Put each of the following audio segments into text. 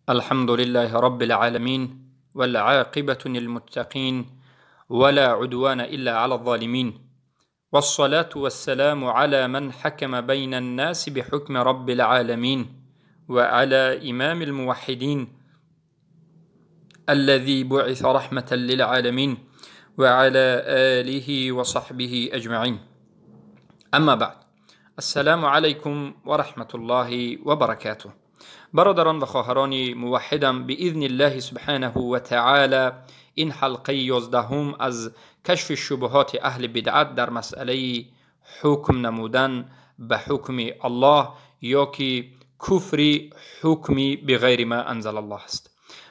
الحمد لله رب العالمين والعاقبة للمتقين ولا عدوان إلا على الظالمين والصلاة والسلام على من حكم بين الناس بحكم رب العالمين وعلى إمام الموحدين الذي بعث رحمة للعالمين وعلى آله وصحبه أجمعين. أما بعد، السلام علیکم و رحمة الله و برکاته. برادران و خواهران موحدم، بإذن الله سبحانه و تعالی این حلقه 11 از کشف شبهات اهل بدعت در مسئله حکم نمودن به حکم الله یا که کفر حکمی بغیر ما انزل الله است.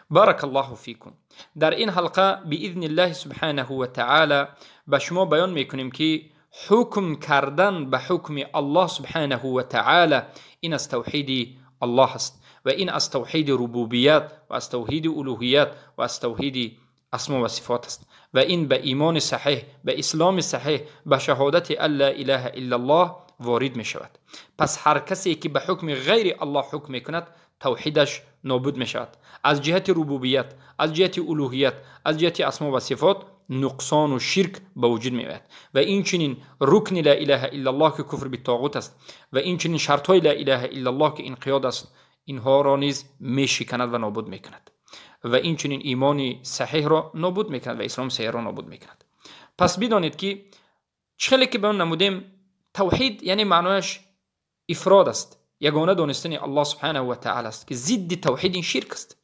بارک الله فیکم. در این حلقه بإذن الله سبحانه و تعالی به شما بیان میکنیم که حکم کردن به حکم الله سبحانه و تعالی این از توحید الله است و این از توحید ربوبیت و از توحید الوهیت و از توحید اسما و صفات است و این به ایمان صحیح، به اسلام صحیح، به شهادت لا اله الا الله وارد می شود. پس هر کسی که به حکم غیر الله حکم می کند توحیدش نابود می شود. از جهت ربوبیت، از جهت الوهیت، از جهت اسما و صفات نقصان و شرک به وجود می آید و این چنین رکن لا اله الا الله که کفر بالطاغوت است و این چنین شرط های لا اله الا الله که انقیاد است، اینها را نیز می شکند و نابود می کند و این چنین ایمان صحیح را نابود می کند و اسلام صحیح را نابود می کند. پس بدانید که چه که به آن نمودیم، توحید یعنی معنایش افراد است، یگانه دانستن الله سبحانه و تعالی است که ضد توحید این شرک است.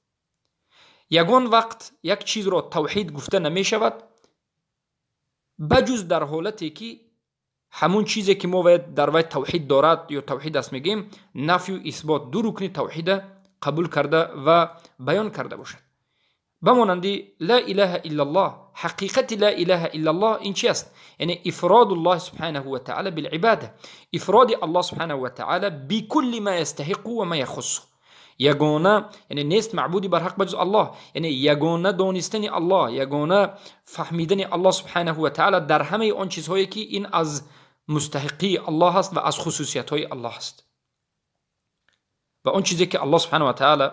یگان وقت یک چیز را توحید گفته نمی شود بجز در حالتی که همون چیزی که ما باید در وی توحید دارد یا توحید است میگیم، نفی و اثبات دو رکن توحید قبول کرده و بیان کرده باشد. بمانندی لا اله الا الله، حقیقت لا اله الا الله این چی است؟ یعنی افراد الله سبحانه و تعالی بالعباده، افراد الله سبحانه و تعالی بكل ما يستحق و ما يخص. یگانه یعنی نیست معبودی بر حق بجز الله، یعنی یگانه دانستن الله، یگانه فهمیدن الله سبحانه و تعالی در همه آن چیزهایی که این از مستحقی الله است و از خصوصیت های الله است و آن چیزی که الله سبحانه و تعالی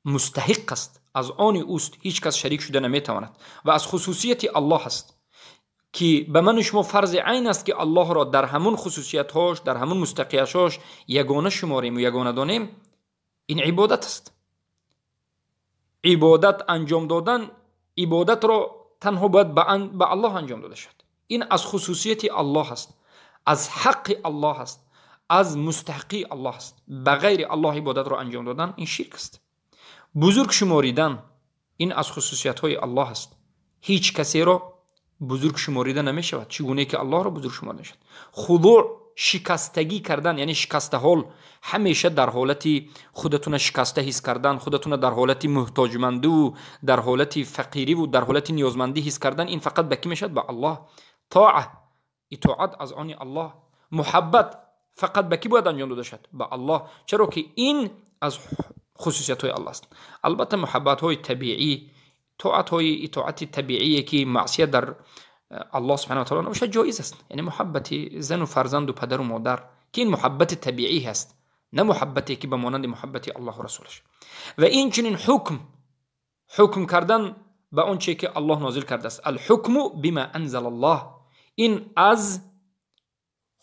مستحق است، از آن اوست، هیچ کس شریک شده نمیتواند و از خصوصیت الله است که به من و شما فرض عین است که الله را در همون خصوصیت هاش، در همون مستحقیت هاش یگانه شماریم و یگانه دانیم. این عبادت است. عبادت انجام دادن، عبادت را تنها باید به الله انجام داده شد. این از خصوصیت الله است، از حق الله است، از مستحقی الله است. به غیر الله عبادت را انجام دادن این شرک است. بزرگ شماریدن این از خصوصیت های الله است. هیچ کسی را بزرگ شماریده نمی شود چگونه که الله را بزرگ شمارده شد. خضوع، شکستگی کردن، یعنی شکسته حال، همیشه در حالت خودتون شکسته حس کردن، خودتون در حالت محتاجمندی و در حالت فقیری و در حالت نیازمندی حس کردن، این فقط به کی میشد؟ به الله. طاعه، اطاعت از آن الله. محبت فقط به کی باید انجام داده شد؟ به الله. چرا که این از خصوصیت های الله است. البته محبت های طبیعی، طاعت های اطاعت طبیعی که معصیت در الله سبحانه و تعالی نباشد جایز است. یعنی محبت زن و فرزند و پدر و مادر که این محبت طبیعی هست، نه محبتی که به مانند محبت الله و رسولش. و این چنین حکم کردن به آن چه که الله نازل کرده است، الحکم بما انزل الله، این از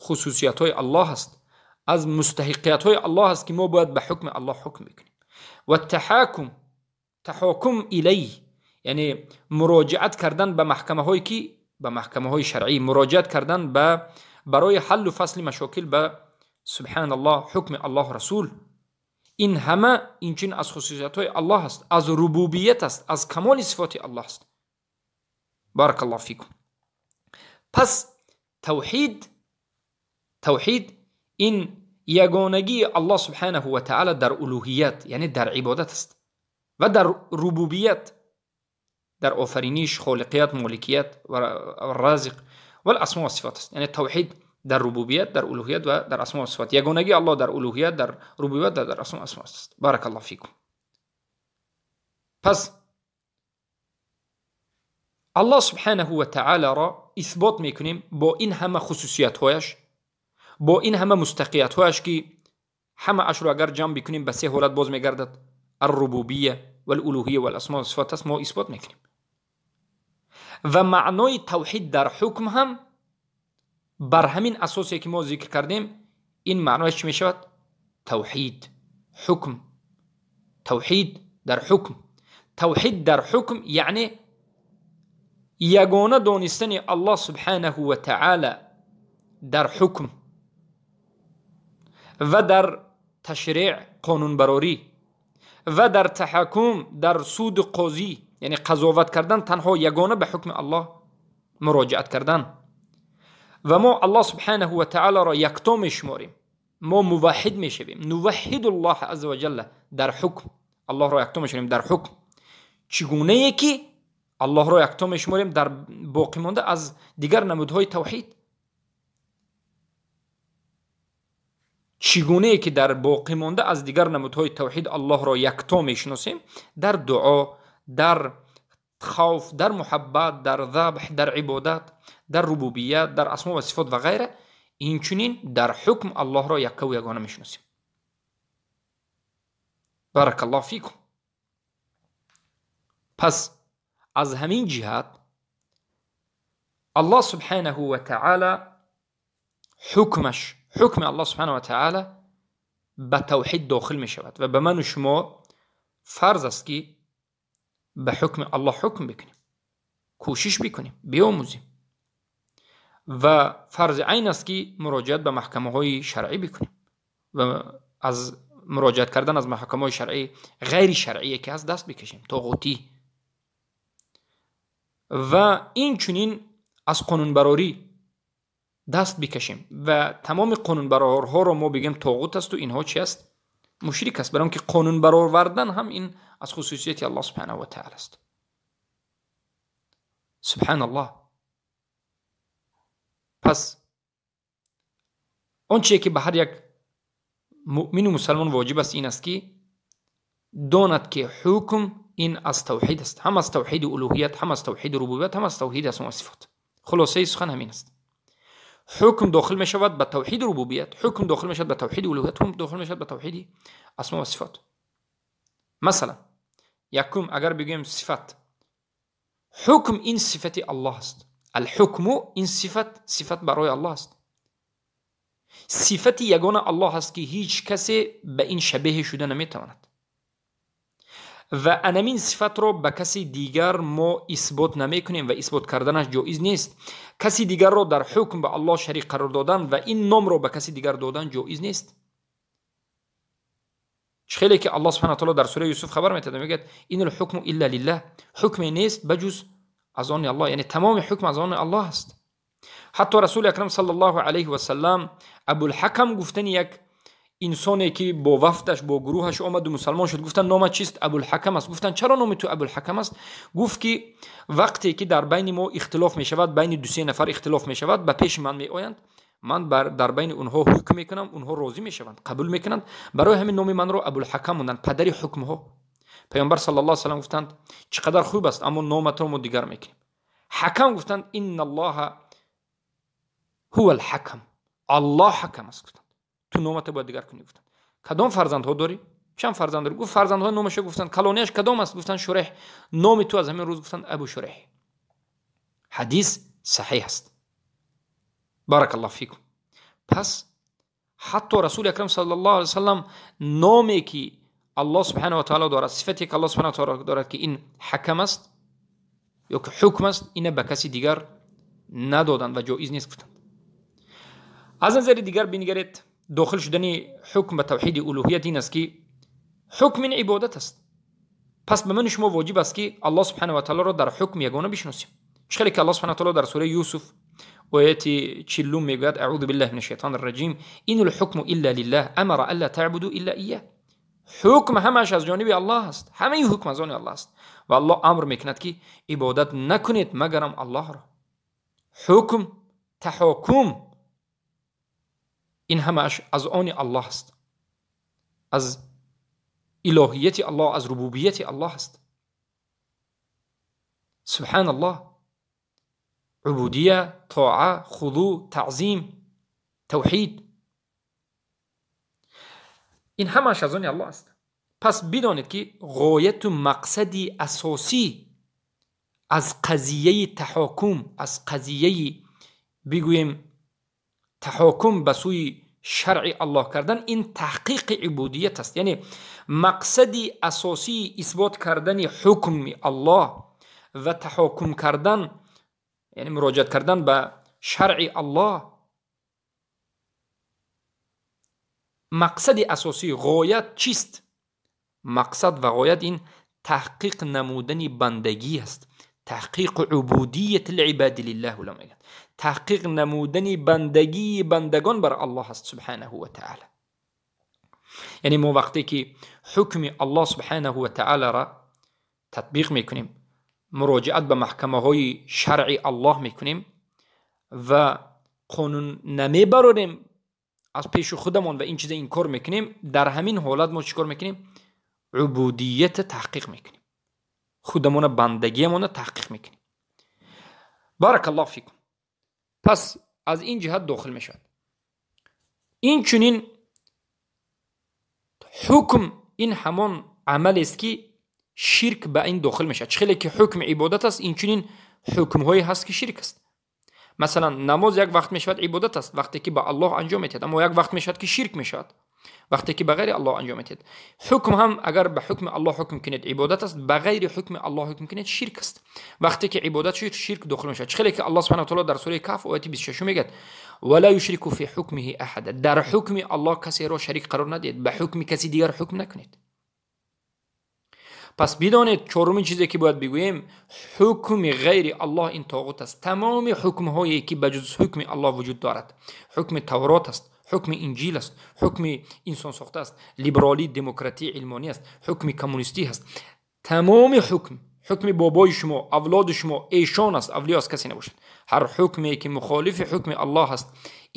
خصوصیت های الله است، از مستحقیت های الله است که ما باید به حکم الله حکم بکنیم. و تحاکم، تحاکم الیه، یعنی مراجعت کردن به محکمه هایی که به محکمه های شرعی مراجعت کردن به برای حل و فصل مشاکل به سبحان الله حکم الله رسول، این همه این چنین از خصوصیت های الله است، از ربوبیت است، از کمال صفات الله است. بارک الله فیکم. پس توحید این یگانگی الله سبحانه و تعالی در الوهیت، یعنی در عبادت است و در ربوبیت، در آفرینش، خالقیت، مالکیت و رازق و الاسماء و صفات است. یعنی توحید در ربوبیت، در الوهیت و در اسماء و صفات. یگانگی الله در الوهیت، در ربوبیت، در اسماء و صفات است. بارک الله فیکم. پس الله سبحانه و تعالی را اثبات میکنیم با این همه خصوصیت هایش، با این همه مستحقیت هایش که همه اش رو اگر جمع بکنیم به سه حالت باز میگردد: الربوبیه والالوهیه والاسماء والصفات است ما اثبات میکنیم. و معنای توحید در حکم هم بر همین اساسی که ما ذکر کردیم این معنایش چی میشود؟ توحید حکم، توحید در حکم. توحید در حکم یعنی یگانه دانستن الله سبحانه و تعالی در حکم و در تشریع قانون براری و در تحکم در سود قاضی، یعنی قضاوت کردن تنها یگانه به حکم الله مراجعت کردن. و ما الله سبحانه و تعالی را یکتا میشماریم، ما موحد میشویم، نوحد الله عز وجل در حکم، الله را یکتا میشماریم در حکم. چگونه یکی الله را یکتا میشماریم در باقی مانده از دیگر نمودهای توحید؟ چگونه که در باقی مانده از دیگر نمودهای توحید الله را یکتا میشناسیم در دعا، در خوف، در محبت، در ذبح، در عبادت، در ربوبیت، در اسما و صفات و غیره، اینچنین در حکم الله را یکه و یگانه میشناسیم. بارک الله فیکم. پس از همین جهت الله سبحانه و تعالی حکمش، حکم الله سبحانه و تعالی به توحید داخل می شود و به من و شما فرض است که به حکم الله حکم بکنیم، کوشش بکنیم، بیاموزیم و فرض عین است که مراجعت به محکمه های شرعی بکنیم و از مراجعت کردن از محکمه های شرعی غیر شرعی که از دست بکشیم، طاغوتی. و این چنین از قانون براری دست بکشیم و تمام قانون برارها رو ما بگیم طاغوت است و اینها چی است؟ مشرک است. برای اینکه قانون برآوردن هم این از خصوصیت الله سبحانه و تعالی است. سبحان الله. پس آنچه که به هر یک مؤمن و مسلمان واجب است این است که داند که حکم این از توحید است، هم از توحید الوهیت، هم از توحید ربوبیت، هم از توحید اسما و صفات. خلاصه سخن همین است. حکم داخل می شود به توحید ربوبیت، حکم داخل می شود به توحید الوهیت، حکم داخل می شود به توحید اسما و صفات. مثلا یکم اگر بگوییم صفت، حکم این صفت الله است. الحکم این صفت، صفت برای الله است. صفت یگانه الله است که هیچ کسی به این شبیه شده نمیتواند و انمین صفت را به کسی دیگر ما اثبات نمیکنیم و اثبات کردنش جایز نیست. کسی دیگر را در حکم به الله شریک قرار دادن و این نام را به کسی دیگر دادن جایز نیست. خیلی که الله سبحانه و تعالی در سوره یوسف خبر میده، میگه این الحکم الا لله، حکم نیست بجز از آن الله، یعنی تمام حکم از آن الله است. حتی رسول اکرم صلی الله علیه و سلم ابوالحکم گفتن یک انسانی که با وفدش با گروهش آمد و مسلمان شد، گفتن نامت چیست؟ ابوالحکم است. گفتن چرا نام تو ابوالحکم است؟ گفت که وقتی که در بین ما اختلاف می شود، بین دو سه نفر اختلاف می شود، به پیش من می آیند، من در بین اونها حکم میکنم، اونها راضی می شوند، قبول میکنند، برای همین نام من را ابوالحکم موندند، پدر حکم ها. پیامبر صلی الله علیه و سلم گفتند چقدر خوب است، اما نامت را ما دیگر میکنیم. حکم گفتند ان الله هو الحکم، الله حکم است. گفتند تو نامت باید دیگر کنی. گفتند کدام فرزندها داری؟ چند فرزند داری؟ گفت فرزندها نامش گفتند کلانیش کدام است؟ گفتند شریح. نام تو از همین روز گفتند ابو شریح. حدیث صحیح است. بارک الله فیکم. پس حتی رسول اکرم صلی الله علیه و سلم نامی که الله سبحانه و تعالی دارد، صفتی که الله سبحانه و تعالی دارد که این حکم است یا که حکم است، اینه به کسی دیگر ندادند و جایز نیست گفتند. از نظر دیگر بنگرید داخل شدن حکم به توحید الوهیت این است که حکم این عبادت است. پس به من شما واجب است که الله سبحانه و تعالی را در حکم یگانه بشناسیم. چخیلی که الله سبحانه و تعالی در سوره یوسف آیت 40 میگوید اعوذ بالله من الشیطان الرجیم این الحکم الا لله امر الا تعبدوا الا ایاه. حکم همش از جانب الله است، همه حکم از آن الله است و الله امر میکند که عبادت نکنید مگرم الله را. حکم، تحاکم، این همش از آن الله است، از الهیت الله، از ربوبیت الله است. سبحان الله. عبودیه، طاعه، خضوع، تعظیم، توحید، این همش از آن الله است. Пас бидонед, ки ғояту мақсади асосӣ аз қазияи таҳокум, аз қазияи бигӯем таҳокум ба сӯи шаръи Аллоҳ кардан, ин таҳқиқи ибудият аст. Яъне мақсади асосии исбот кардани ҳукми Аллоҳ ва таҳокум кардан, яъне муроҷиат кардан ба шаръи Аллоҳ, мақсади асосӣ ғоят чист? Мақсад ва ғоят ин таҳқиқ намудани бандагӣ аст. Таҳқиқу убудияти либади лиллаҳ мегӯяд. Таҳқиқ намудани бандагии бандагон бар Аллоҳ аст субҳанаҳу ва таъала. Яъне мо вақте ки ҳукми Аллоҳ субҳанаҳу ва таъаларо татбиқ мекунем, муроҷиат ба маҳкамаҳои шаръи Аллоҳ мекунем ва қонун намебарорем аз пеши худамон ва ин чиза инкор мекунем, дар ҳамин ҳолат мо чӣ кор мекунем? Убудията таҳқиқ мекунем, худамона бандагиамона таҳқиқ мекунем. Баракаллоҳу фикум. Пас аз ин ҷиҳат дохил мешавад. Инчунин ҳукм ин ҳамон амалест, ки ширк ба ин дохил мешавад. Чӣ хеле ки ҳукми ибодат аст, инчунин ҳукмҳое ҳаст, ки ширк аст. Масалан, намоз як вақт мешавад ибодат аст, вақте ки ба Аллоҳ анҷом медиҳад, аммо як вақт мешавад, ки ширк мешавад, вақте ки ба ғайри Аллоҳ анҷом медиҳад. Ҳукм ҳам агар ба ҳукми Аллоҳ ҳукм кунед ибодат аст, ба ғайри ҳукми Аллоҳ ҳукм кунед ширк аст. Вақте ки ибодат шуд, ширк дохил мешавад. Чӣ хеле ки Аллоҳ субҳанаҳу ва таъала дар сураи Каҳф ояти 26 мегӯяд: ва ла юшрику фи ҳукмиҳи аҳада. Дар ҳукми Аллоҳ касеро шарик қарор надиҳед, ба ҳукми каси дигар ҳукм накунед. Пас бидонед, чорумин чизе ки бояд бигӯем, ҳукми ғайри Аллоҳ ин тоғут аст. Тамоми ҳукмҳое ки ба ҷуз ҳукми Аллоҳ вуҷуд дорад, ҳукми Таврот аст, ҳукми Инҷил аст, ҳукми инсонсохта аст, либералӣ, демократӣ, илмонӣ аст, ҳукми коммунистӣ аст. Тамоми ҳукм, ҳукми бобои шумо, авлоди шумо, эшон аст, авлиё аст, касе набошад. Ҳар ҳукме ки мухолифи ҳукми Аллоҳ аст,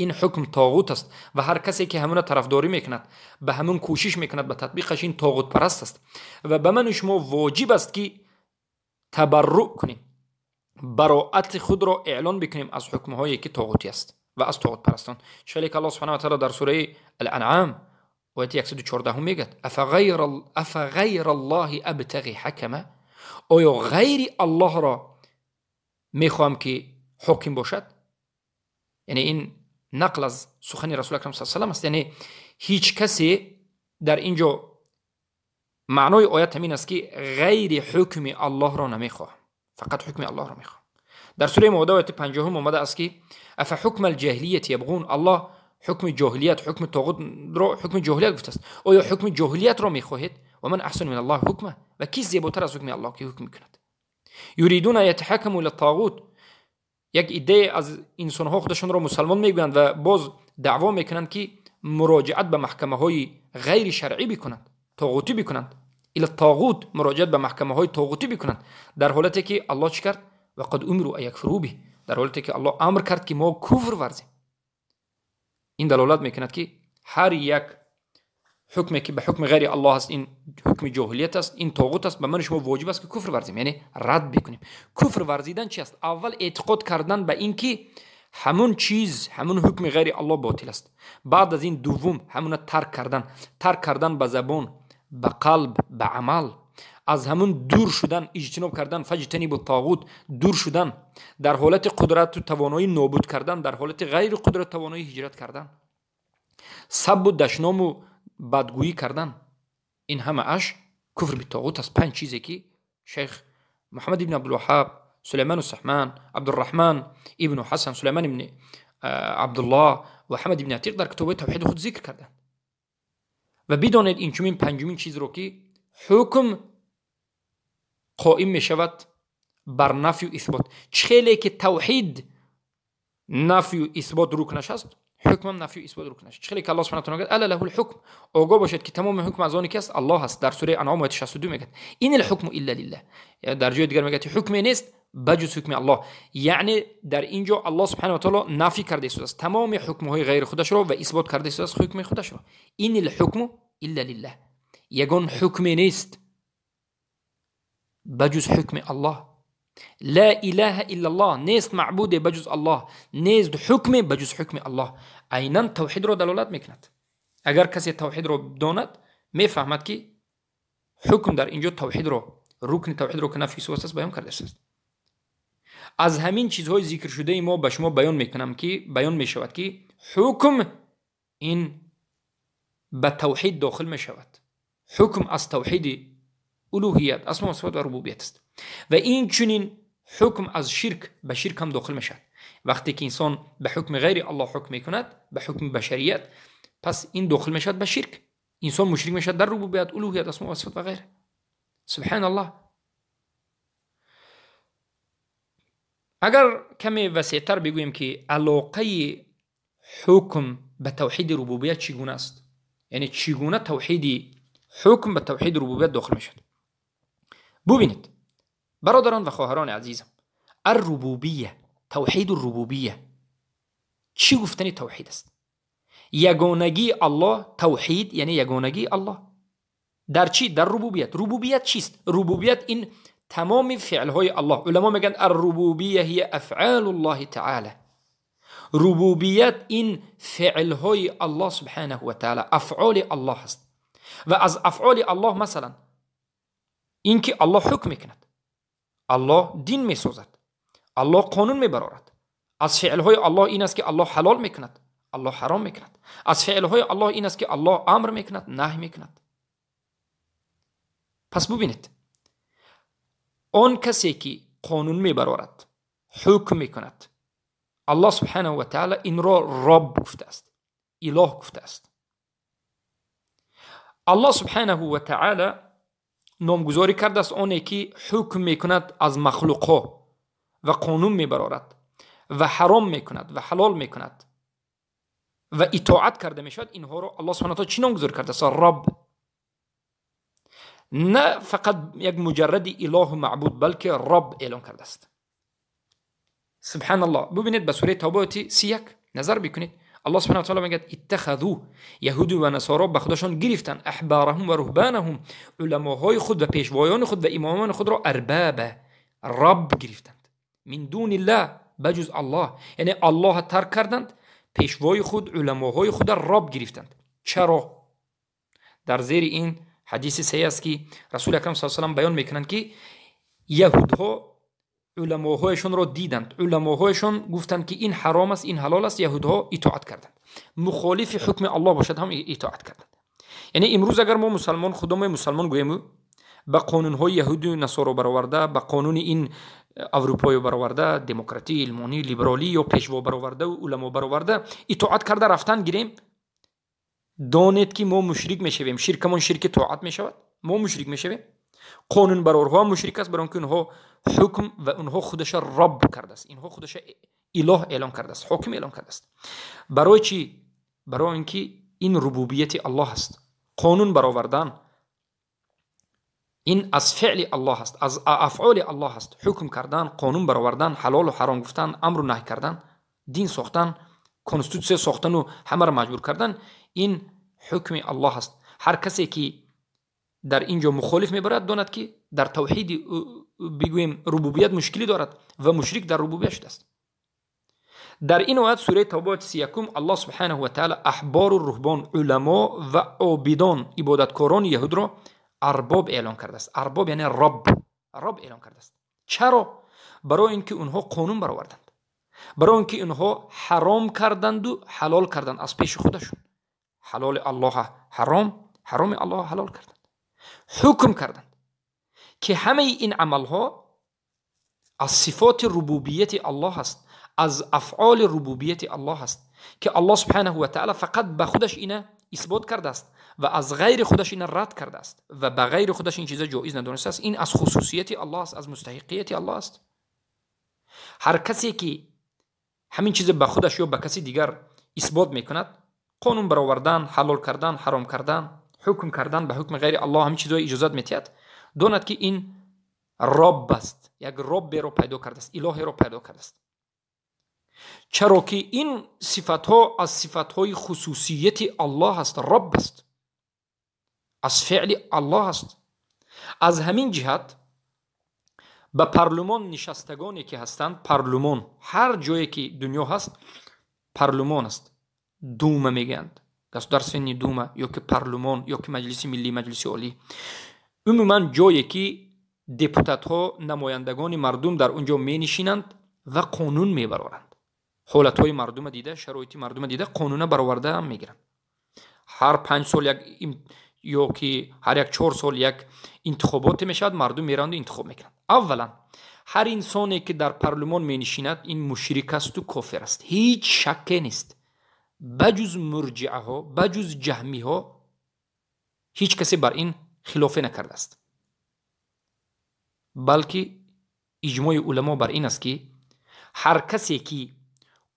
ин ҳукм тоғут аст ва ҳар касе ки ҳамона тарафдорӣ мекунад, ба ҳамон кӯшиш мекунад ба татбиқаш, ин тоғутпараст аст. Ва ба ману шумо воҷиб аст, ки табарруъ кунем, бароати худро эълон бикунем аз ҳукмҳое ки тоғутӣ аст ва аз тоғутпарастон. Чӣ ки Аллоҳ субҳанаҳу ва таъала дар сураи Ал-Анъам ояти 114 мегӯяд: афа ғайра Аллоҳи абтағи ҳакама. Оё ғайри Аллоҳро мехоҳам ки ҳоким бошад? Яъне ин нақл аз сухани Расул Акрам саллаллоҳу алайҳи васаллам аст. Яъне ҳеҷ касе дар ин ҷо маънои оят ҳамин аст, ки ғайри ҳукми Аллоҳро намехоҳам, фақат ҳукми Аллоҳро мехоҳам. Дар сураи Моида ояти 50 омада аст, ки афа ҳукма алҷоҳилияти ябғун. Аллоҳ ҳукми ҷоҳилият, ҳукми тоғутро ҳукми ҷоҳилият гуфтааст. Оё ҳукми ҷоҳилиятро мехоҳед? ва ман аҳсану мин Аллоҳи ҳукма. Ва кист зеботар аз ҳукми Аллоҳ, ки ҳукм мекунад? юридуна ятаҳакаму ила тоғут. Як иддае аз инсонҳо худашонро мусалмон мегӯянд ва боз даъво мекунанд, ки муроҷиат ба маҳкамаҳои ғайри шаръӣ бикунанд, тоғутӣ бикунанд, ила тоғут муроҷиат ба маҳкамаҳои тоғутӣ бикунанд, дар ҳолате ки Аллоҳ чӣ кард? ва қад умиру ан якфуру биҳ. Дар ҳолате ки Аллоҳ амр кард, ки мо куфр варзем. Ин далолат мекунад, ки ҳар як ҳукме ки ба ҳукми ғайри Аллоҳ аст, ин ҳукми ҷоҳилият аст, ин тоғут аст. Ба ману шумо воҷиб аст, ки куфр варзем, яъне рад бикунем. Куфр варзидан чи аст? Аввал эътиқод кардан ба ин ки ҳамун чиз, ҳамун ҳукми ғайри Аллоҳ ботил аст. Баъд аз ин дуввум ҳамуна тарк кардан, тарк кардан ба забон, ба қалб, ба амал, аз ҳамун дур шудан, иҷтиноб кардан, фаҷтанибу тоғут, дур шудан, дар ҳолати қудрату тавоноӣ нобуд кардан, дар ҳолати ғайри қудрату тавоноӣ ҳиҷрат кардан, саббу дашному бадгӯӣ кардан, ин ҳамааш куфр битоғут аст. Панҷ чизе ки шайх Муҳаммад ибн Абдулваҳҳаб, Сулайману Саҳман, Абдурраҳман ибну Ҳасан, Сулайман ибни Абдуллоҳ ва Ҳамад ибни Атиқ дар китобҳои тавҳиди худ зикр карданд. Ва бидонед инчунин панҷумин чизро, ки ҳукм қоим мешавад бар нафю исбот. Чӣ хеле ки тавҳид нафю исбот рукнаш аст, ҳукмам нафю исбот рукнаш. Чӣ хеле ки Аллоҳ субҳанаҳу ва таъала мегӯяд: ала лаҳул ҳукм. Огоҳ бошед, ки тамоми ҳукм аз оне ки аст Аллоҳ аст. Дар сураи Анъом ояти 62 мегӯяд: инил ҳукму илла лиллаҳ. Дар ҷои дигар мегӯяд, ки ҳукме нест ба ҷуз ҳукми Аллоҳ. Яъне дар ин ҷо Аллоҳ субҳанаҳу ва таъала нафӣ карда истодааст тамоми ҳукмҳои ғайри худашро ва исбот карда истодааст ҳукми худашро. Инил ҳукму илла лиллаҳ. Ягон ҳукме нест ба ҷуз ҳукми Аллоҳ. Ла илаҳа иллаллоҳ, нест маъбуде ба ҷуз Аллоҳ, нест ҳукме ба ҷуз ҳукми Аллоҳ. Айнан тавҳидро далолат мекунад. Агар касе тавҳидро донад, мефаҳмад, ки ҳукм дар инҷо тавҳидро, рукни тавҳидро, ки нафи сифат аст, баён кардааст. Аз ҳамин чизҳои зикршудаи мо ба шумо баён мекунам, ки баён мешавад, ки ҳукм ин ба тавҳид дохил мешавад. Ҳукм аз тавҳиди улуҳият, асмо ва сифат ва рубубият аст. Ва инчунин ҳукм аз ширк ба ширк ҳам дохил мешавад. Вақте ки инсон ба ҳукми ғайри Аллоҳ ҳукм мекунад, ба ҳукми башарият, пас ин дохил мешавад ба ширк. Инсон мушрик мешавад дар рубубият, улуҳият, асмо ва сифат ва ғайра. Субҳаналлоҳ. Агар каме васеътар бигӯем, ки алоқаи ҳукм ба тавҳиди рубубият чӣ гуна аст, яъне чӣ гуна тавҳиди ҳукм ба тавҳиди рубубият дохил мешавад. Бубинед, бародарон ва хоҳарони азизам, аррубубия, тавҳиду рубубия чӣ гуфтани тавҳид аст? Ягонагии Аллоҳ, тавҳид яъне ягонагии Аллоҳ дар чӣ? Дар рубубият. Рубубият чист? Рубубият ин тамоми феълҳои Аллоҳ. Уламо мегӯянд аррубубия ҳия афъалу ллоҳи таъала. Рубубият ин феълҳои Аллоҳ субҳанаҳу ва таъала, афъоли Аллоҳ аст. Ва аз афъоли Аллоҳ масалан ин ки Аллоҳ ҳукм мекунад, Аллоҳ дин месозад, Аллоҳ қонун мебарорад. Аз феълҳои Аллоҳ ин аст, ки Аллоҳ ҳалол мекунад, Аллоҳ ҳаром мекунад. Аз феълҳои Аллоҳ ин аст, ки Аллоҳ амр мекунад, наҳй мекунад. Пас бубинед, он касе ки қонун мебарорад, ҳукм мекунад, Аллоҳ субҳанаҳу ва таъала инро Роб гуфтааст, илоҳ гуфтааст. Аллоҳ субҳанаҳу ва таъала номгузорӣ кардааст оне ки ҳукм мекунад аз махлуқҳо ва қонун мебарорад ва ҳаром мекунад ва ҳалол мекунад ва итоат карда мешавад. Инҳоро Аллоҳ субҳанаҳу ва таъала чӣ номгузорӣ кардааст? Роб. На фақат як муҷарради илоҳу маъбуд, балки Роб эълон кардааст. Субҳаналлоҳ. Бубинед, ба сураи Тавба ояти 31 назар бикунед. Аллоҳ субҳанаҳу ва таъала мегӯяд: иттахазу, яҳуду ва насоро ба худашон гирифтанд аҳбараҳум ва руҳбанаҳум, уламоҳои худ ва пешвоёни худ ва имомони худро арбаба, Раб гирифтанд, мин дуниллаҳ, ба ҷуз Аллоҳ. Яъне Аллоҳ тарк карданд, пешвои худ, уламоҳои худро Раб гирифтанд. Чаро? Дар зери ин ҳадиси саҳеҳ аст, ки Расули Акрам саллаллоҳу алайҳи ва саллам баён мекунанд, ки яҳудҳо уламоҳояшонро диданд, уламоҳояшон гуфтанд, ки ин ҳаром аст, ин ҳалол аст. Яҳудҳо итоат карданд, мухолифи ҳукми Аллоҳ бошад ҳам итоат карданд. Яъне имрӯз агар мо мусалмон, худомо мусалмон гӯем, ба қонунҳои яҳуду насоро бароварда, ба қонуни ин аврупоё бароварда, демократӣ, илмонӣ, либералӣ ё пешво бароварда, уламо бароварда итоат карда рафтан гирем, донед, ки мо мушрик мешавем. Ширкамон ширки тоат мешавад, мо мушрик мешавем. Қонунбарорҳо мушрик аст, барои он ки онҳо ҳукм ва онҳо худаша Раб кардааст, инҳо худаша илоҳ эълон кардааст, ҳоким эълон кардааст. Барои чӣ? Барои он ки ин рубубияти Аллоҳ аст. Қонун баровардан ин аз феъли Аллоҳ аст, аз афъоли Аллоҳ аст. Ҳукм кардан, қонун баровардан, ҳалолу ҳаром гуфтан, амру наҳй кардан, дин сохтан, конститутсия сохтану ҳамаро маҷбур кардан, ин ҳукми Аллоҳ аст. Ҳар касе ки дар ин ҷо мухолиф мебарад, донад, ки дар тавҳиди бигӯем рубубият мушкилӣ дорад ва мушрик дар рубубият шудааст. Дар ин оят, сураи Тавба ояти 31, Аллоҳ субҳанаҳу ва таъала аҳбору руҳбон, уламо ва обидон, ибодаткорони яҳудро арбоб эълон кардааст. Арбоб яъне Раб, Раб эълон кардааст. Чаро? Барои ин ки онҳо қонун бароварданд, барои он ки онҳо ҳаром карданду ҳалол карданд аз пеши худашон. Ҳалоли Аллоҳа ҳаром, ҳароми Аллоҳа ҳалол карданд, ҳукм карданд, ки ҳамаи ин амалҳо аз сифоти рубубияти Аллоҳ аст, аз афъоли рубубияти Аллоҳ аст, ки Аллоҳ субҳанаҳу ва таъала фақат ба худаш ина исбот кардааст ва аз ғайри худаш ина рад кардааст ва ба ғайри худаш ин чиза ҷоиз надонистааст. Ин аз хусусияти Аллоҳ аст, аз мустаҳиқияти Аллоҳ аст. Ҳар касе ки ҳамин чиза ба худаш ё ба каси дигар исбот мекунад, қонун баровардан, ҳалол кардан, ҳаром кардан, ҳукм кардан ба ҳукми ғайри Аллоҳ, ҳамин чизҳои иҷозат метиҳад, донад, ки ин Роб аст, як Робберо пайдо кардааст, илоҳеро пайдо кардааст. Чаро ки ин сифатҳо аз сифатҳои хусусияти Аллоҳ аст, Роб аст, аз феъли Аллоҳ аст. Аз ҳамин ҷиҳат ба парлумон нишастагоне ки ҳастанд, парлумон ҳар ҷое ки дунё ҳаст, парлумон аст, дума мегӯянд, Государственный дума ё ки парлумон, ё ки Маҷлиси миллӣ, Маҷлиси олӣ. Умуман ҷое ки депутатҳо, намояндагони мардум дар он ҷо менишинанд ва қонун мебароранд, ҳолатҳои мардума дида, шароити мардума дида, қонуна бароварда мегиранд. Ҳар 5 сол як ё ки ҳар як 4 сол як интихоботе мешавад, мардум мераванду интихоб мекунанд. Аввалан, ҳар инсоне ки дар парлумон менишинад, ин мушрик асту кофир аст, ҳеҷ шакке нест. Ба ҷуз мурҷиаҳо, ба ҷуз ҷаҳмиҳо ҳеҷ касе бар ин хилофе накардааст, балки иҷмои уламо бар ин аст, ки ҳар касе ки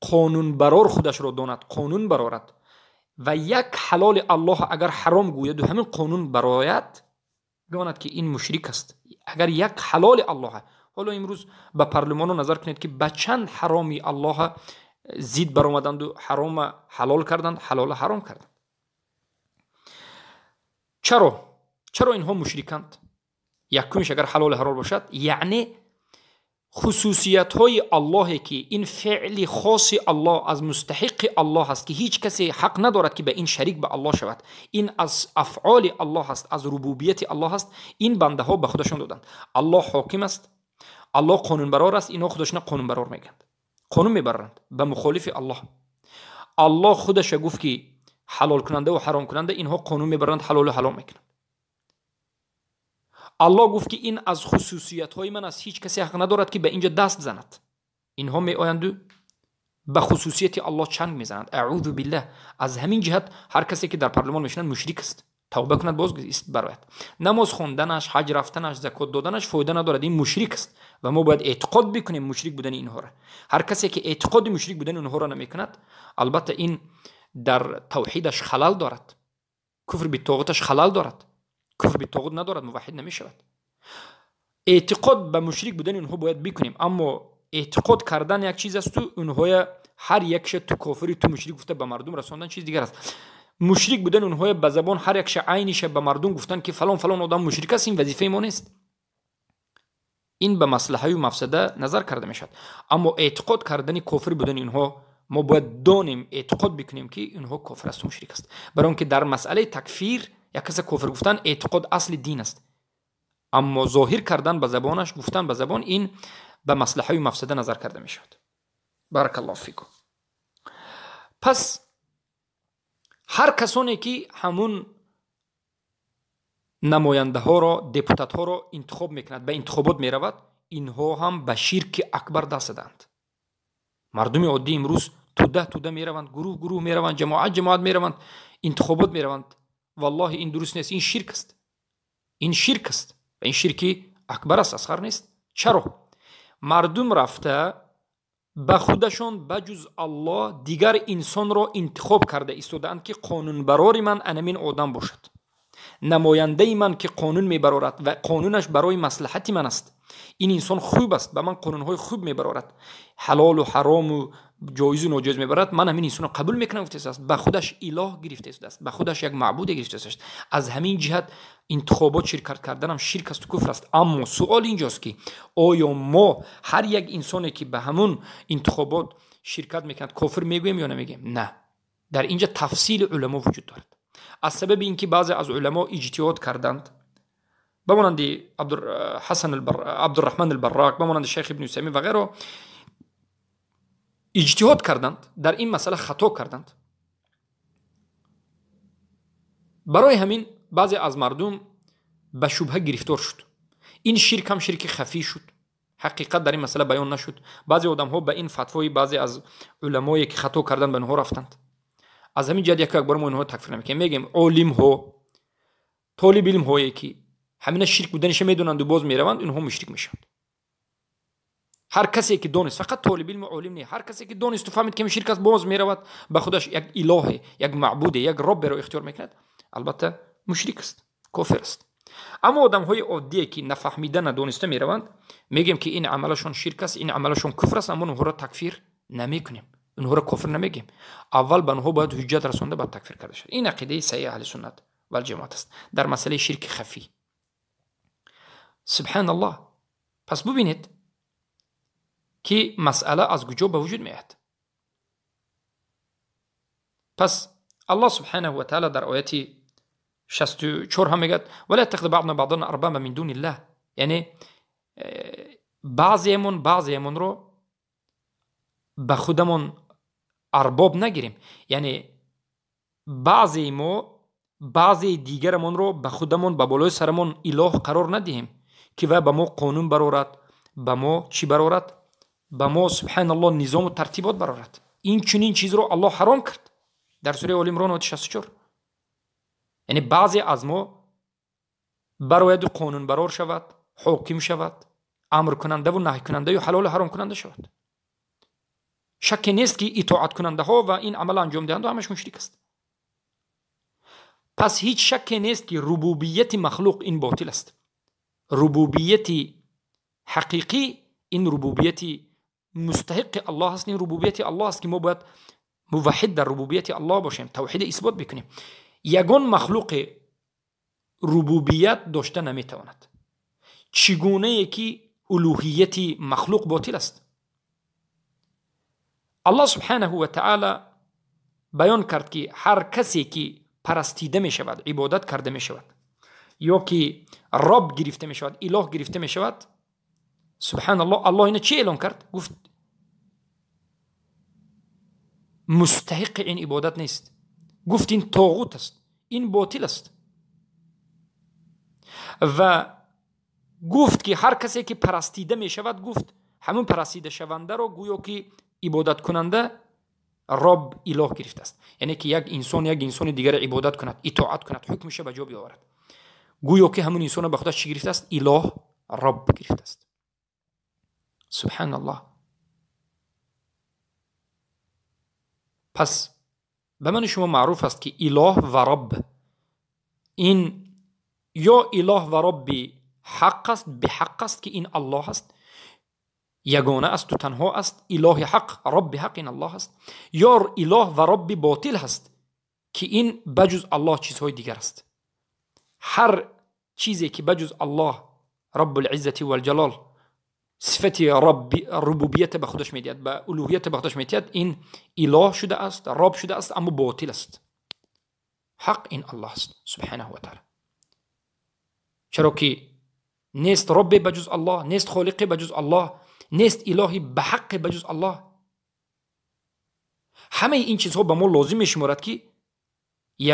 қонунбарор худашро донад, қонун барорад ва як ҳалоли Аллоҳ агар ҳаром гӯяду ҳамин қонун барояд, донад ки ин мушрик аст. Агар як ҳалоли Аллоҳ, ҳоло имрӯз ба парлумоно назар кунед, ки ба чанд ҳароми Аллоҳ зид баромаданду ҳарома ҳалол карданд, ҳалола ҳаром карданд. Чаро? Чаро инҳо мушриканд? Якумиш, агар ҳалоли ҳаром бошад, яъне хусусиятҳои Аллоҳе ки ин феъли хоси Аллоҳ аз мустаҳиқи Аллоҳ аст, ки ҳеҷ касе ҳақ надорад ки ба ин шарик ба Аллоҳ шавад, ин аз афъоли Аллоҳ аст, аз рубубияти Аллоҳ аст, ин бандаҳо ба худашон доданд. Аллоҳ ҳоким аст, Аллоҳ қонунбарор аст, инҳо худашона қонунбарор мегӯянд, қонун мебаранд ба мухолифи Аллоҳ. Аллоҳ худаша гуфт ки ҳалолкунанда ва ҳаромкунанда, инҳо қонун мебаранд, ҳалолу ҳалом мекунанд. Аллоҳ гуфт ки ин аз хусусиятҳои ман аст, ҳеҷ касе ҳақ надорад ки ба инҷо даст занад. Инҳо меоянду ба хусусияти Аллоҳ чанг мезананд. Аъузу биллаҳ. Аз ҳамин ҷиҳат ҳар касе ки дар парлумон мешинад мушрик аст, тавба кунад, боз барояд. Намоз хонданаш, ҳаҷ рафтанаш, закот доданаш фоида надорад, ин мушрик аст ва мо бояд эътиқод бикунем мушрик будани инҳоро. Ҳар касе ки эътиқоди мушрик будани онҳоро намекунад, албатта ин дар тавҳидаш халал дорад, куфр битоғуташ халал дорад, куфр битоғут надорад, муваҳҳид намешавад. Эътиқод ба мушрик будани онҳо бояд бикунем, аммо эътиқод кардан як чиз асту онҳоя ҳар якша ту кофири, ту мушрик гуфта ба мардум расондан чиз дигар аст. Мушрик будани онҳоя ба забон ҳар якша айниша ба мардум гуфтан ки фалон фалон одам мушрик аст, ин вазифаи мо нест. Ин ба маслаҳаю мафсада назар карда мешавад. Аммо эътиқод кардани кофир будани онҳо мо бояд донем, эътиқод бикунем ки онҳо кофир асту мушрик аст. Барои он ки дар масъалаи такфир як каса кофир гуфтан эътиқод асли дин аст, аммо зоҳир кардан ба забонаш, гуфтан ба забон, ин ба маслаҳаю мафсада назар карда мешавад. Баракаллоҳу фикум. Пас ҳар касоне ки ҳамун намояндаҳоро, депутатҳоро интихоб мекунад, ба интихобот меравад, инҳо ҳам ба ширки акбар даст заданд. Мардуми оддӣ имрӯз туда туда мераванд, гурӯҳ гурӯҳ мераванд, ҷамоат ҷамоат мераванд, интихобот мераванд. Валлоҳи ин дуруст нест, ин ширк аст, ин ширк аст ва ин ширки акбар аст, асғар нест. Чаро? Мардум рафта ба худашон ба ҷуз Аллоҳ дигар инсонро интихоб карда истодаанд ки қонунбарори ман анамин одам бошад, намояндаи ман ки қонун мебарорад ва қонунаш барои маслиҳати ман аст, ин инсон хуб аст, ба ман қонунҳои хуб мебарорад, ҳалолу ҳарому ҷоизу ноҷоиз мебарад, ман ҳамин инсонро қабул мекунам гуфтааст, ба худаш илоҳ гирифта истодааст, ба худаш як маъбуде гирифта истодааст. Аз ҳамин ҷиҳат интихобот ширкат карданам ширк асту куфр аст. Аммо суол инҷост ки оё мо ҳар як инсоне ки ба ҳамун интихобот ширкат мекунад кофир мегӯем ё намегӯем? На, дар инҷа тафсили уламо вуҷуд дорад. Аз сабаби ин ки баъзе аз уламо иҷтиҳод карданд, ба монанди Абдурраҳман албаррак, ба монанди шайх ибни Усаймин ва ғайро иҷтиҳод карданд, дар ин масъала хато карданд. Барои ҳамин баъзе аз мардум ба шубҳа гирифтор шуд. Ин ширк ҳам ширки хафӣ шуд, ҳақиқат дар ин масъала баён нашуд. Баъзе одамҳо ба ин фатвои баъзе аз уламое ки хато карданд ба онҳо рафтанд. Аз ҳамин ҷиҳат яку якбора мо инҳоро такфир намекунем. Мегӯем олимҳо, толиби илмҳое ки ҳамина ширк буданиша медонанду боз мераванд, инҳо мушрик мешаванд. Ҳар касе ки донист, фақат толиби илму олим не, ҳар касе ки донисту фаҳмид ки ширк аст, боз меравад ба худаш як илоҳе, як маъбуде, як робберо ихтиёр мекунад, албатта мушрик аст, кофир аст. Аммо одамҳои оддие ки нафаҳмида, надониста мераванд, мегӯем ки ин амалашон ширк аст, ин амалашон куфр аст, аммо онҳоро такфир намекунем, онҳоро кофир намегӯем. Аввал ба онҳо бояд ҳуҷҷат расонда, баъд такфир карда шавад. Ин ақидаи саҳиҳи аҳли суннат валҷамоат аст дар масъалаи ширки хафӣ. Субҳаналлоҳ. Пас бубинед ки масъала аз куҷо ба вуҷуд меояд. Пас Аллоҳ субҳанаҳу ва таала дар ояти 64 ҳам мегӯяд ولا يتخذ بعضنا بعضا اربابا من دون الله. Яъне баъзеемон баъзеемонро ба худамон арбоб нагирем. Яъне баъзеи мо баъзеи дигарамонро ба худамон ба болои сарамон илоҳ қарор надиҳем, ки вай ба мо қонун барорад, ба мо чӣ барорад? Ба мо субҳаналлоҳ низому тартибот барорад. Ин чунин чизро Аллоҳ ҳаром кард дар сураи Оли Имрон ояти 64. Яъне баъзе аз мо барояду қонунбарор шавад, ҳоким шавад, амркунандаву наҳйкунандаю ҳалолу ҳаромкунанда шавад. Шакке нест, ки итоаткунандаҳо ва ин амал анҷомдиҳандаҳо ҳамаш мушрик аст. Пас ҳеҷ шакке нест, ки рубубияти махлуқ ин ботил аст. Рубубияти ҳақиқӣ ин рубубияти мустаҳиқи Аллоҳ аст, ин рубубияти Аллоҳ аст, ки мо бояд муваҳҳид дар рубубияти Аллоҳ бошем, тавҳид исбот бикунем. Ягон махлуқе рубубият дошта наметавонад. Чӣ гунае ки улӯҳияти махлуқ ботил аст. Аллоҳ субҳанаҳу ва таъала баён кард, ки ҳар касе ки парастида мешавад, ибодат карда мешавад, ё ки роб гирифта мешавад, илоҳ гирифта мешавад, субҳаналлоҳ, Аллоҳ ина чӣ эълон кард? Гуфт мустаҳиқи ин ибодат нест. Гуфт ин тоғут аст, ин ботил аст. Ва гуфт, ки ҳар касе ки парастида мешавад, гуфт ҳамун парастидашавандаро гӯё ки ибодаткунанда роб илоҳ гирифтааст. Яъне ки як инсон як инсони дигарро ибодат кунад, итоат кунад, ҳукмша ба ҷо биоварад, гӯё ки ҳамун инсонро ба худаш чӣ гирифтааст? Илоҳ, роб гирифтааст. Субҳаналлоҳ. Пас ба ману шумо маъруф аст, ки илоҳ ва роб ин ё илоҳ ва робби ҳақ аст, беҳақ аст, ки ин Аллоҳ аст, ягона асту танҳо аст, илоҳи ҳақ, робби ҳақ ин Аллоҳ аст, ё илоҳ ва робби ботил ҳаст, ки ин баҷуз Аллоҳ чизҳои дигар аст. Ҳар чизе ки баҷуз Аллоҳ Раббул-иззати вал-ҷалол сифати рубубията ба худаш медиҳад, ба улӯҳията ба худаш медиҳад, ин илоҳ шудааст, роб шудааст, аммо ботил аст. Ҳақ ин Аллоҳ аст субҳанаҳу ва таъала. Чаро ки нест роббе ба ҷуз Аллоҳ, нест холиқе ба ҷуз Аллоҳ, нест илоҳи ба ҳаққе ба ҷуз Аллоҳ. Ҳамаи ин чизҳо ба мо лозим мешуморад, ки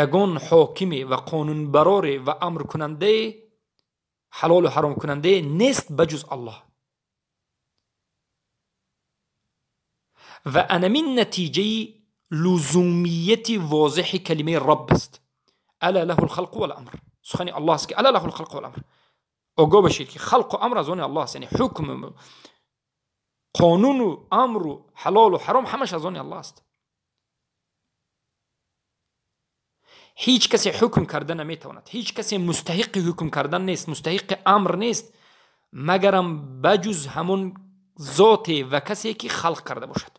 ягон ҳокиме ва қонунбароре ва амркунандае, ҳалолу ҳаромкунандае нест ба ҷуз Аллоҳ. Ва анамин натиҷаи лузумияти возеҳи калимаи рабб аст. Ала лаҳу лхалқу валамр. Сухани Аллоҳ аст, ки ала лаҳу лхалқу валамр. Огоҳ бошед, ки халқу амр аз они Аллоҳ аст, яъне ҳукм, қонуну амру ҳалолу ҳаром ҳамаш аз они Аллоҳ аст. Ҳеҷ касе ҳукм карда наметавонад, ҳеҷ касе мустаҳиқи ҳукм кардан нест, мустаҳиқи амр нест, магарам баҷуз ҳамон зоте ва касе ки халқ карда бошад.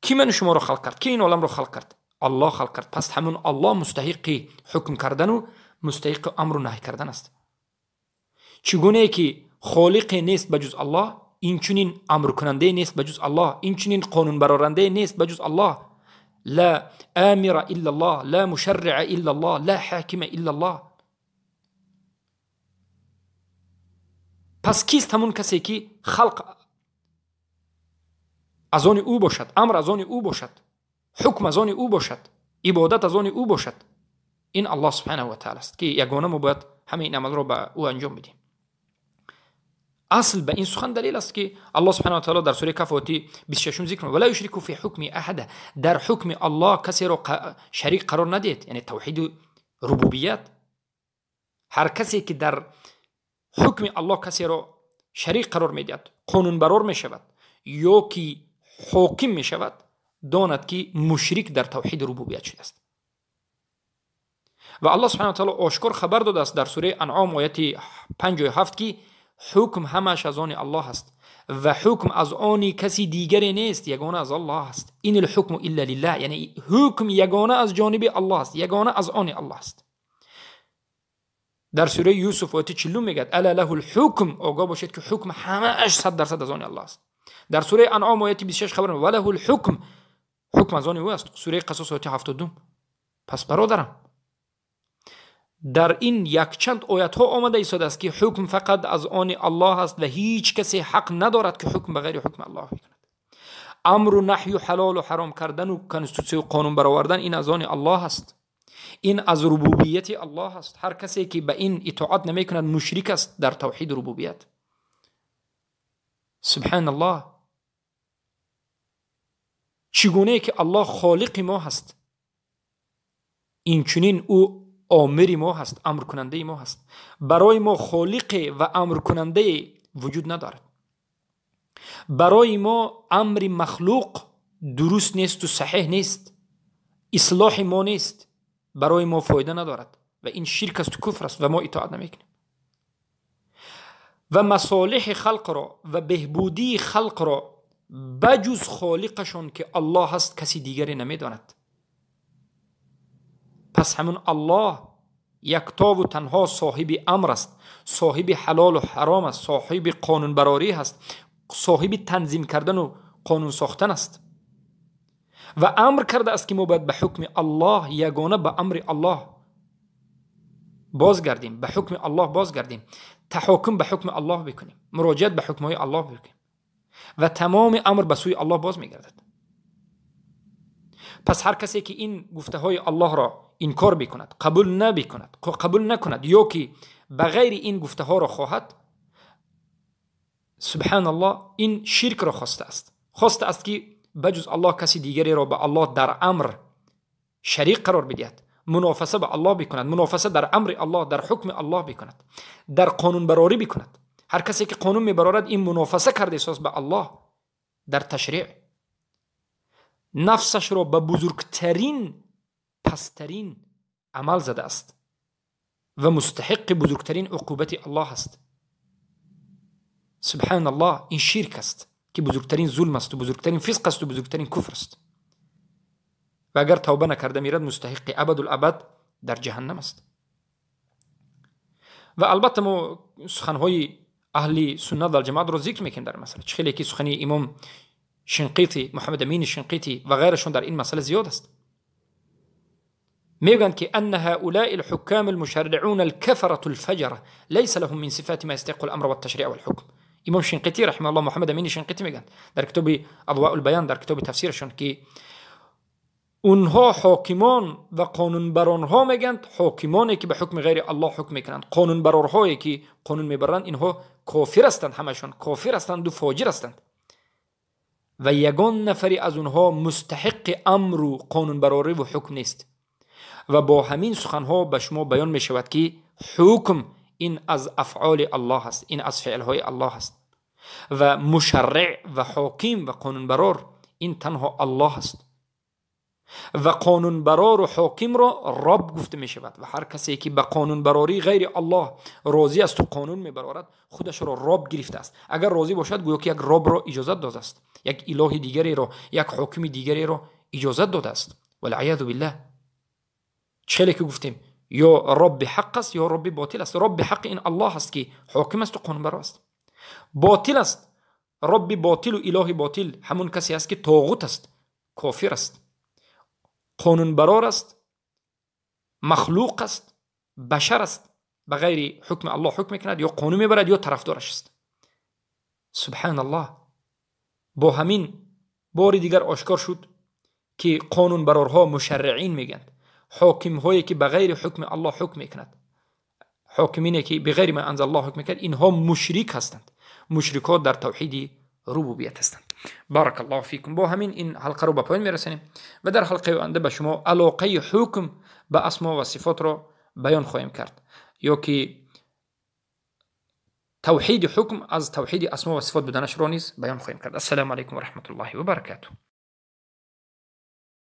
Ки ману шуморо халқ кард? Ки ин оламро халқ кард? Аллоҳ халқ кард. Пас ҳамон Аллоҳ мустаҳиқи ҳукм кардану мустаҳиқи амру наҳй кардан аст. Чӣ гунае ки холиқе нест ба ҷуз Аллоҳ, инчунин амркунандае нест ба ҷуз Аллоҳ, инчунин қонунбарорандае нест ба ҷуз Аллоҳ. Ла амира илла Аллоҳ, ла мушарриа илла Аллоҳ, ла ҳокима илла Аллоҳ. Пас кист ҳамон касе ки халқ аз они ӯ бошад, амр аз они ӯ бошад, ҳукм аз они ӯ бошад, ибодат аз они ӯ бошад? Ин Аллоҳ субҳанаҳу ва таъала аст, ки ягона мо бояд ҳамаи ин амалро ба ӯ анҷом бидиҳем. Асл ба ин сухан далел аст, ки Аллоҳ субҳанаҳу ва таъала дар сураи Каҳф ояти 26 зикр мекунад: ва ла юшрику фи ҳукми аҳада. Дар ҳукми Аллоҳ касеро шарик қарор надиҳед, яъне тавҳиду рубубият. Ҳар касе ки дар ҳукми Аллоҳ касеро шарик қарор медиҳад, қонунбарор мешавад ё ки ҳоким мешавад, донад, ки мушрик дар тавҳиди рубубият шудааст. Ва Аллоҳ субҳанаҳу ва таъала ошкор хабар додааст дар сураи Анъом ояти 57, ки ҳукм ҳамааш аз они Аллоҳ аст ва ҳукм аз они каси дигаре нест, ягона аз Аллоҳ аст. Ин лҳукму илла лиллаҳ, яъне ҳукм ягона аз ҷониби Аллоҳ аст, ягона аз они Аллоҳ аст. Дар сураи Юсуф ояти 40 мегӯяд: ала лаҳу лҳукм. Огоҳ бошед, ки ҳукм ҳамааш 100% аз они Аллоҳ аст. Дар сураи Анъом ояти 26 хабар: ва лаҳу лҳукм, ҳукм аз они ӯ аст. Сураи Қасас ояти 72. Пас бародарам, Дар ин якчанд оятҳо омада истодааст, ки ҳукм фақат аз они Аллоҳ аст ва ҳеҷ касе ҳақ надорад, ки ҳукм ба ғайри ҳукми Аллоҳ бикунад. Амру наҳю, ҳалолу ҳаром кардану конститутсияю қонун баровардан ин аз они Аллоҳ аст, ин аз рубубияти Аллоҳ аст. Ҳар касе ки ба ин итоат намекунад, мушрик аст дар тавҳиду рубубият. Субҳаналлоҳ. Чӣ гунае ки Аллоҳ холиқи мо ҳаст, инчунин ӯ омири мо ҳаст, амркунандаи мо ҳаст. Барои мо холиқе ва амркунандае вуҷуд надорад. Барои мо амри махлуқ дуруст несту саҳеҳ нест, ислоҳи мо нест, барои мо фоида надорад ва ин ширк асту куфр аст ва мо итоат намекунем. Ва масолиҳи халқро ва беҳбудии халқро ба ҷуз холиқашон, ки Аллоҳ ҳаст, каси дигаре намедонад. Пас ҳамун Аллоҳ яктову танҳо соҳиби амр аст, соҳиби ҳалолу ҳаром аст, соҳиби қонунбарорӣ ҳаст, соҳиби танзим кардану қонун сохтан аст ва амр кардааст, ки мо бояд ба ҳукми Аллоҳ, ягона ба амри Аллоҳ бозгардем, ба ҳукми Аллоҳ бозгардем, таҳокум ба ҳукми Аллоҳ бикунем, муроҷиат ба ҳукмҳои Аллоҳ бикунем ва тамоми амр ба сӯи Аллоҳ боз мегардад. Пас ҳар касе ки ин гуфтаҳои Аллоҳро инкор бикунад, қабул набикунад, қабул накунад ё ки ба ғайри ин гуфтаҳоро хоҳад, субҳаналлоҳ, ин ширкро хостааст. Хостааст, ки ба ҷуз Аллоҳ каси дигареро ба Аллоҳ дар амр шарик қарор бидиҳад, мунофаса ба Аллоҳ бикунад, мунофаса дар амри Аллоҳ, дар ҳукми Аллоҳ бикунад, дар қонунбарорӣ бикунад. Ҳар касе ки қонун мебарорад, ин мунофаса карда эҳсос ба Аллоҳ дар ташриъ, нафсашро ба бузургтарин, пасттарин амал задааст ва мустаҳиқи бузургтарин уқубати Аллоҳ аст. Субҳаналлоҳ, ин ширк аст, ки бузургтарин зулм асту бузургтарин фисқ асту бузургтарин куфр аст ва агар тавба накарда мирад, мустаҳиқи абадул абад дар ҷаҳаннам аст. Ва албатта мо суханҳои аҳли суннат валҷамоатро зикр мекунем дар масъала, чӣ хеле ки сухани имом Шинқити, Муҳаммад Амини Шинқити ва ғайрашон дар ин масъала зиёд аст. Мегӯянд, ки أن هؤلاء الحكام المشرعون الكفرة الفجرة ليس لهم من صفات ما يستحق الأمر والتشريع والحكم. имом Шинқитӣ رحمه الله، Муҳаммад Амини Шинқитӣ мегӯянд дар китоби Азвоул Баён, дар китоби тафсирашон, ки онҳо ҳокимон ва қонунбаронҳо, мегӯянд, ҳокимоне ки ба ҳукми ғайри Аллоҳ ҳукм мекунанд, қонунбарорҳое ки қонун мебаранд, инҳо кофир ҳастанд, ҳамашон кофир ҳастанду фоҷир ҳастанд ва ягон нафаре аз онҳо мустаҳиқи амру қонунбарориву ҳукм нест. Ва бо ҳамин суханҳо ба шумо баён мешавад, ки ҳукм ин аз афъоли Аллоҳ аст, ин аз феълҳои Аллоҳ аст ва мушарриъ ва ҳоким ва қонунбарор ин танҳо Аллоҳ аст ва қонунбарору ҳокимро Роб гуфта мешавад. Ва ҳар касе ки ба қонунбарории ғайри Аллоҳ розӣ асту қонун мебарорад, худашро Роб гирифтааст. Агар розӣ бошад, гӯё ки як Робро иҷозат додааст, як илоҳи дигареро, як ҳокими дигареро иҷозат додааст. والعياذ بالله. чӣ хеле ки гуфтем, ё Робби ҳақ аст, ё Робби ботил аст. Робби ҳақ ин Аллоҳ аст, ки ҳоким асту қонунбарор аст. Ботил аст, Робби ботилу илоҳи ботил ҳамун касе аст, ки тоғут аст, кофир аст, қонунбарор аст, махлуқ аст, башар аст, ба ғайри ҳукми Аллоҳ ҳукм мекунад ё қонун мебарад ё тарафдораш аст. Субҳаналлоҳ. Бо ҳамин бори дигар ошкор шуд, ки қонунбарорҳо, мушарриин мегӯянд, ҳокимҳое ки ба ғайри ҳукми Аллоҳ ҳукм мекунад, ҳокимине ки بغير ما أنزل الله ҳукм мекунад, инҳо мушрик ҳастанд, мушрикҳо дар тавҳиди рубубият ҳастанд. بارك الله فيكم. Бо ҳамин ин ҳалқаро ба поён мерасонем ва дар ҳалқаи оянда ба шумо алоқаи ҳукм ба асмо ва сифотро баён хоҳем кард ё ки тавҳиди ҳукм аз тавҳиди асмо ва сифот буданашро низ баён хоҳем кард. السلام عليكم ورحمة الله وبركاته.